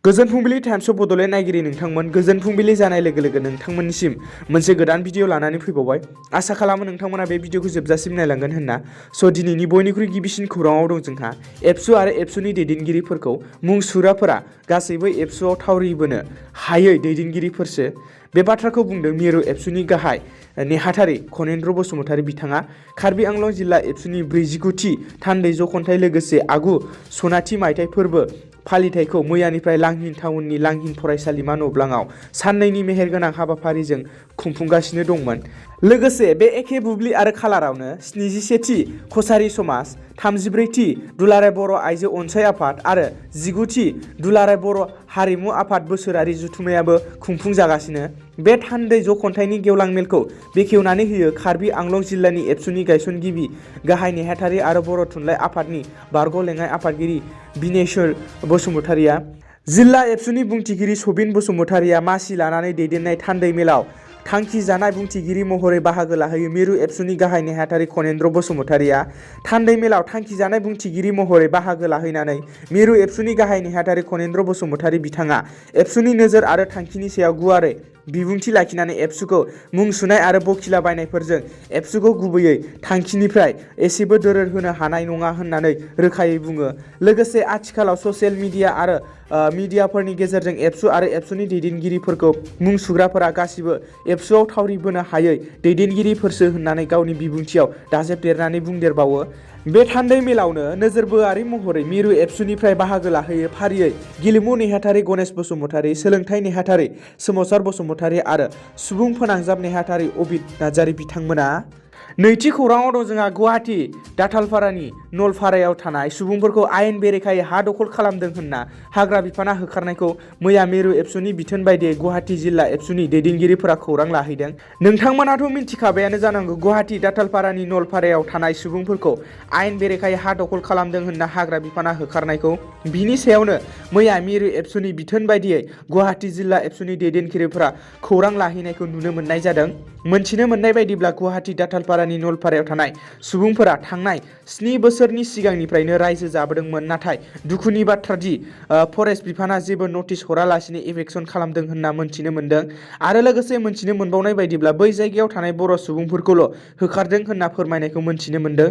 गोजोन फुंबिलि times of Bodoland नायगिरि नोंथांमोन गोजोन फुंबिलि जानाय लोगो लोगो नोंथांमोननिसिम मोनसे गोदान भिडिअ लानानै फैबावबाय आसा खालामो नोंथांमोना बे भिडिअखौ जोबजासिम नायलांगोन होनना दिनैनि बयनिख्रुइ गिबिसिन खौराङाव दं जोंहा एबसु आरो एबसुनि दैदेनगिरिफोरखौ मुं सुग्राफोरा गासैबो एबसुआव थावरिबोनो हायै दैदेनगिरिफोरसो बे बाथ्राखौ बुंदों मिरु एबसुनि गाहाय नेहाथारि खनेन्द्र बसुमतारी बिथाङा कार्बि आंलं जिल्ला एबसुनि 49थि थान्दै जख'न्थाइ लोगोसे आगु सनाथि मायथाइ फोरबो फालिथायखौ मैयानिफ्राय लांहिन टाउननि लांहिन फरायसालिमा नब्लाङाव साननैनि मेहेरगोनां हाबाफारिजों खुंफुंगासिनो दंमोन। लोगोसे बे एखे बुब्लि आरो खालारावनो 77थि कछारी समाज 34थि दुलाराय बर' आइजो अनसाय आफाद आरो 19थि दुलाराय बर' हारिमु आफाद बोसोरारि जथुम्मायाबो खुंफुंजागासिनो। बे थान्दै जख'न्थाइनि गेवलां मेलखौ बेखेवनानै होयो कार्बि आंलं जिल्लानि एबसुनि गायसनगिरि गाहाय नेहाथारि आरो बर' थुनलाइ आफादनि बारग' लेङाइ आफादगिरि बिनेश्वर बसुमतारीया। जिल्ला एबसुनि बुंथिगिरि सबिन बसुमतारीया मासि लानानै दैदेननाय थान्दै मेलाव थांखि जानाय बुंथिगिरि महरै बाहागो लाहैयो। मिरु एबसुनि गाहाय नेहाथारि खनेन्द्र बसुमतारीया थान्दै मेलाव थांखि जानाय बुंथिगिरि महरै बाहागो लाहैनानै मिरु एबसुनि गाहाय नेहाथारि खनेन्द्र बसुमतारी बिथाङा एबसुनि नोजोर आरो थांखिनि सायाव गुवारै बिबुंथि लाखिनानै एबसुखौ मुं सुनाय आरो बखिला बायनायफोरजों एबसुखौ गुबैयै थांखिनिफ्राय एसेबो दोरोद होनो हानाय नङा होननानै रोखायै बुङो। लोगोसे आथिखालाव ससियेल मिडिया आरो मिडियाफोरनि गेजेरजों एबसु आरो एबसुनि दैदेनगिरिफोरखौ मुं सुग्राफोरा गासिबो एबसुआव थावरिबोनो हायै दैदेनगिरिफोरसो होननानै गावनि बिबुंथियाव दाजाबदेरनानै बुंदेरबावो। बे थान्दै मेलावनो नोजोरबोआरि महरै मिरु एबसुनिफ्राय बाहागो लाहैयो फारियै गेलेमु नेहाथारि गणेश बसुमतारी, सोलोंथाइ नेहाथारि सोमावसार बसुमतारी आरो सुबुं फोनांजाब नेहाथारि अबिद नार्जारी बिथांमोना। नैथि खौराङाव दं जोंहा गुवाहाटी दाथालपारानि नलपारायाव थानाय सुबुंफोरखौ आयेन बेरेखायै हा दखल खालामदों होनना हाग्रा बिफाना होखारनायखौ मैया मिरु एबसुनि बिथोन बायदियै गुवाहाटी जिल्ला एबसुनि दैदेनगिरिफोरा खौरां लाहैदों। नोंथांमोनाथ' मिन्थिखाबायानो जानांगौ गुवाहाटी दाथालपारानि नलपारायाव थानाय सुबुंफोरखौ आयेन बेरेखायै हा दखल खालामदों होनना हाग्रा बिफाना होखारनायखौ। बिनि सायावनो मैया मिरु एबसुनि बिथोन बायदियै गुवाहाटी जिल्ला एबसुनि दैदेनगिरिफोरा खौरां लाहैनायखौ नुनो मोननाय जादों। मोनथिनो मोननाय बायदिब्ला गुवाहाटी दाथालपारानि नलपारायाव थानाय सुबुंफोरा थांनाय 7 बोसोरनि सिगांनिफ्रायनो रायजो जाबोदोंमोन। नाथाय दुखुनि बाथ्रा दि फरेस्ट बिफाना जेबो नटिस हरालासिनो इभेक्सन खालामदों होनना मोनथिनो मोनदों आरो लोगोसे मोनथिनो मोनबावनाय बायदिब्ला बै जायगायाव थानाय बर' सुबुंफोरखौल' होखारदों होनना फोरमायनायखौ मोनथिनो मोनदों।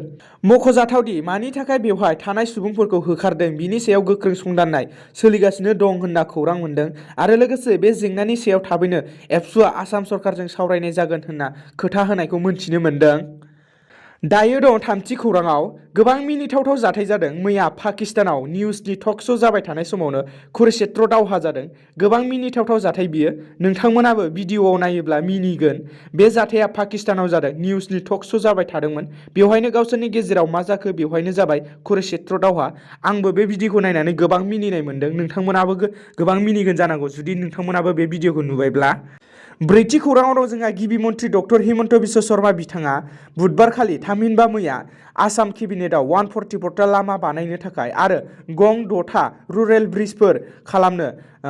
मख'जाथावदि मानि थाखाय बेवहाय थानाय सुबुंफोरखौ होखारदों बिनि सायाव गोख्रों संदाननाय सोलिगासिनो दं होनना खौरां मोनदों आरो लोगोसे बे जेंनानि सायाव थाबैनो एबसुआ आसाम सरकारजों सावरायनाय जागोन होनना खोथा होनायखौ मोनथिनो मोनदों। दायो दं थामथि खौराङाव गोबां मिनिथावथाव जाथाय जादों। मैया पाकिस्तानाव निउसनि टक श' जाबाय थानाय समावनो कुरुक्षेत्र दावहा जादों। गोबां मिनिथावथाव जाथाय बियो। नोंथांमोनाबो भिडिअ'आव नायोब्ला मिनिगोन। बे जाथाया पाकिस्तानाव जादों। निउसनि टक श' जाबाय थादोंमोन। बेवहायनो गावसोरनि गेजेराव मा जाखो बेवहायनो जाबाय कुरुक्षेत्र दावहा। आंबो बे भिडिअ'खौ नायनानै गोबां मिनिनाय मोनदों। नोंथांमोनाबो गोबां मिनिगोन जानांगौ जुदि नोंथांमोनाबो बे भिडिअ'खौ नुबायब्ला। ब्रैथि खौराङाव दं जोंहा गिबि मन्त्रि डक्टर हिमन्त बिश्व शर्मा बिथाङा बुधबारखालि थामहिनबा मैया आसाम केबिनेटआव 144 लामा बानायनो थाखाय आरो गं 6था रुरेल ब्रिजफोर खालामनो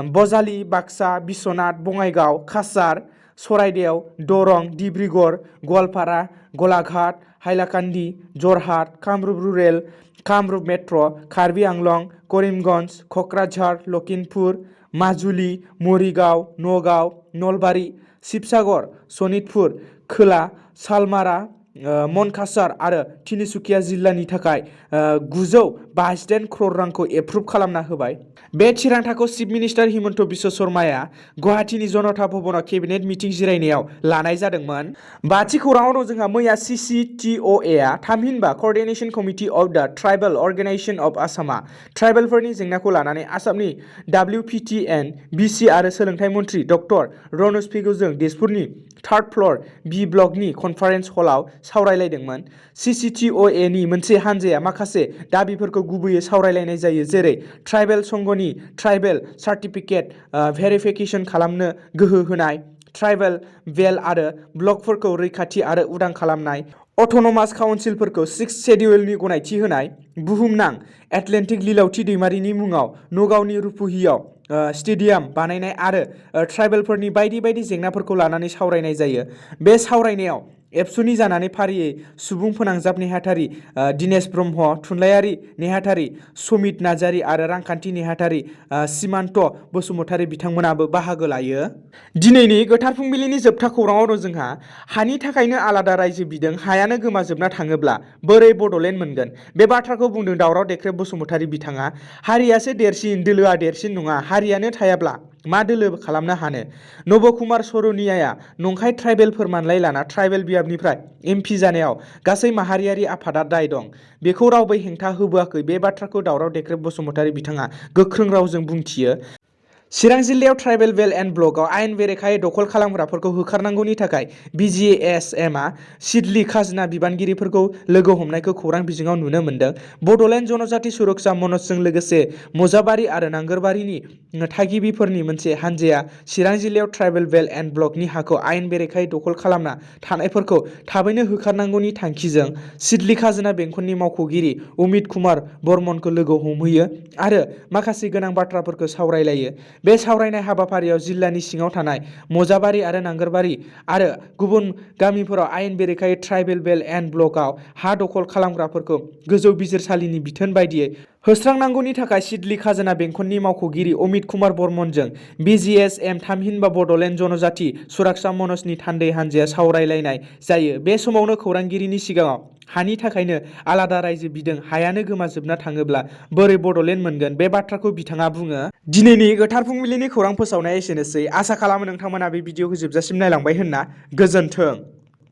बजालि, बाक्सा, बिश्वनाथ, बङाइगाव, काछार, सराइदेव, दरं, डिब्रुगड़, गवालपारा, गलाघाट, हाइलाकान्दि, जरहाट, कामरुप रुरेल, कामरुप मेट्र', कार्बि आंलं, करिमगन्ज, क'क्राझार, लखिमपुर, माजुलि, मरिगाव, नगाव, नलबारि, शिबसागर, सनितपुर, खोला, सालमारा, मनकाछार आरो तिनिसुकिया जिल्लानि थाखाय 958 क्रर रांखौ एप्रुभ खालामना होबाय। बे थिरांथाखौ चिफ मिनिस्टार हिमन्त बिश्व शर्माया गुवाहाटीनि जनता भवनाव केबिनेट मिटिं जिरायनायाव लानाय जादोंमोन। बाथि खौराङाव दं जोंहा मैया CCTOA थामहिनबा coordination committee of the tribal organisation of आसामा ट्राइबेलफोरनि जेंनाखौ लानानै आसामनि WPTN, BC आरो सोलोंथाइ मन्त्रि डक्टर रनज पेगुजों तेजपुरनि 3rd फ्ल'र B ब्लकनि कनफारेन्स हलाव सावरायलायदोंमोन। CCTOA नि मोनसे हानजाया माखासे दाबिफोरखौ गुबैयै सावरायलायनाय जायो जेरै ट्राइबेल संघनि ट्राइबेल सार्टिफिकेट भेरिफिकेसन खालामनो गोहो होनाय, ट्राइबेल बेल्ट आरो ब्लकफोरखौ रैखाथि आरो उदां खालामनाय, अट'नमास काउन्सिलफोरखौ 6th शेड्युलनि गनायथि होनाय, बुहुमनां एथलेटिक लिलावथि दैमारिनि मुङाव नगावनि रुपहियाव स्टेडियाम बानायनाय आरो ट्राइबेलफोरनि बायदि बायदि जेंनाफोरखौ लानानै सावरायनाय जायो। बे सावरायनायाव एबसुनि जानानै फारियै सुबुं फोनांजाब नेहाथारि दिनेश ब्रह्म, थुनलाइयारि नेहाथारि समित नार्जारी आरो रांखान्थि नेहाथारि सिमान्त बसुमतारी बिथांमोनाबो बाहागो लायो। दिनैनि गोथार फुंबिलिनि जोबथा खौराङाव दं जोंहा हानि थाखायनो आलादा रायजो बिदों, हायानो गोमाजोबना थाङोब्ला बोरै बड'लेण्ड मोनगोन? बे बाथ्राखौ बुंदों दावराव देख्रेब बसुमतारी बिथाङा। हारियासो देरसिन, दोलोआ देरसिन नङा। हारियानो थायाब्ला मा दोलो खालामनो हानो? नबकुमार सरनियाया नंखाय ट्राइबेल फोरमानलाइ लाना ट्राइबेल बियाबनिफ्राय MP जानायाव गासै माहारियारि आफादा दाय दं। बेखौ रावबो हेंथा होबोआखै। बे बाथ्राखौ दावराव देख्रेब बसुमतारी बिथाङा गोख्रों रावजों बुंथियो। चिरां जिल्लायाव ट्राइबेल बेल्ट एन्ड ब्लकआव आयेन बेरेखायै दखल खालामग्राफोरखौ होखारनांगौनि थाखाय BGSMआ सिडली खाजोना बिबानगिरिफोरखौ लोगो हमनायखौ खौरां बिजोङाव नुनो मोन्दों। बड'लेण्ड जनजाति सुरक्षा मनचजों लोगोसे मजाबारि आरो नांगोरबारिनि थागिबिफोरनि मोनसे हानजाया चिरां जिल्लायाव ट्राइबेल बेल्ट एन्ड ब्लकनि हाखौ आयेन बेरेखायै दखल खालामना थानायफोरखौ थाबैनो होखारनांगौनि थांखिजों सिडली खाजोना बेंखननि मावख'गिरि अमित कुमार बर्मनखौ लोगो हमहैयो आरो माखासे गोनां बाथ्राफोरखौ सावरायलायो। बे सावरायनाय हाबाफारियाव जिल्लानि सिङाव थानाय मजाबारि आरो नांगोरबारि आरो गुबुन गामिफोराव आयेन बेरेखायै ट्राइबेल बेल्ट एन्ड ब्लकआव हा दखल खालामग्राफोरखौ गोजौ बिजिरसालिनि बिथोन बायदियै होस्रांनांगौनि थाखाय सिडली खाजोना बेंखननि मावख'गिरि अमित कुमार बर्मनजों BGSM थामहिनबा बड'लेण्ड जनजाति सुरक्षा मनचनि थान्दै हानजाया सावरायलायनाय जायो। बे समावनो खौरांगिरिनि सिगाङाव हानि थाखायनो आलादा रायजो बिदों, हायानो गोमाजोबना थाङोब्ला बोरै बड'लेण्ड मोनगोन? बे बाथ्राखौ बिथाङा बुङो। दिनैनि गोथार फुंबिलिनि खौरां फोसावनाया एसेनोसै। आसा खालामो नोंथांमोना बे भिडिअखौ जोबजासिम नायलांबाय होनना। गोजोन्थों।